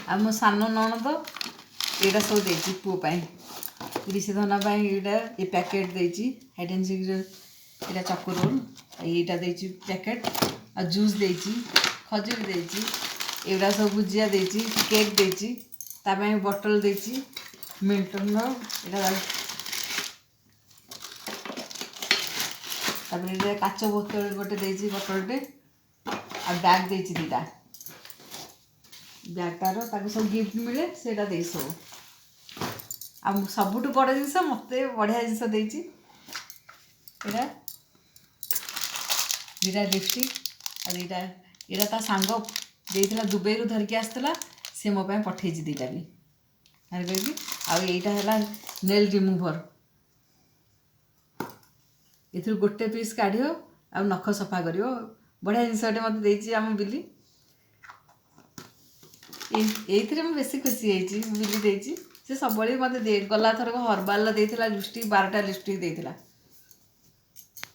ଆଉ ମୋ ସାନ ନଣନ୍ଦ ଏଇଟା ସବୁ ଦେଇଛି ପୁଅ ପାଇଁ, ରିଷିଧନା ପାଇଁ। ଏଇଟା ଏ ପ୍ୟାକେଟ୍ ଦେଇଛି, ହାଇଡ୍ ଆଣ୍ଡ ସିକ୍ର ଏଇଟା ଚକୋ ରୋଲ୍, ଏଇଟା ଦେଇଛି ପ୍ୟାକେଟ୍। ଆଉ ଜୁସ୍ ଦେଇଛି, ଖଜୁରୀ ଦେଇଛି, ଏଗୁଡ଼ା ସବୁ ଭୁଜିଆ ଦେଇଛି, କେକ୍ ଦେଇଛି, ତା ପାଇଁ ବଟଲ୍ ଦେଇଛି ମିଲ୍ଟନର ଏଇଟା। ତାପରେ ଏଇଟା କାଚ ବୋତଲ ଗୋଟେ ଦେଇଛି, ବଟଲଟେ। ଆଉ ବ୍ୟାଗ୍ ଦେଇଛି ଦୁଇଟା ବ୍ୟାଗ୍ ତାର। ତାକୁ ସବୁ ଗିଫ୍ଟ ମିଳେ, ସେଇଟା ଦେଇଛି ସବୁ। ଆଉ ସବୁଠୁ ବଡ଼ ଜିନିଷ, ମୋତେ ବଢ଼ିଆ ଜିନିଷ ଦେଇଛି ଏଇଟା, ଦୁଇଟା ଲିପଷ୍ଟିକ୍ ଆଉ ଦୁଇଟା। ଏଇଟା ତା ସାଙ୍ଗ ଦେଇଥିଲା, ଦୁବାଇରୁ ଧରିକି ଆସିଥିଲା, ସେ ମୋ ପାଇଁ ପଠେଇଛି ଦୁଇଟା ବି କହିକି। ଆଉ ଏଇଟା ହେଲା ନେଲ୍ ରିମୁଭର୍। ଏଥିରୁ ଗୋଟେ ପିସ୍ କାଢ଼ିବ ଆଉ ନଖ ସଫା କରିବ। ବଢ଼ିଆ ଜିନିଷଟେ ମୋତେ ଦେଇଛି ଆମ ବିଲି। ଏଇଥିରେ ମୁଁ ବେଶୀ ଖୁସି ହେଇଛି। ବିଲି ଦେଇଛି, ସେ ସବୁବେଳେ ମୋତେ ଦିଏ। ଗଲା ଥରକ ହର୍ବାଲ୍ର ଦେଇଥିଲା ଲିପଷ୍ଟିକ୍, 12ଟା ଲିପଷ୍ଟିକ୍ ଦେଇଥିଲା।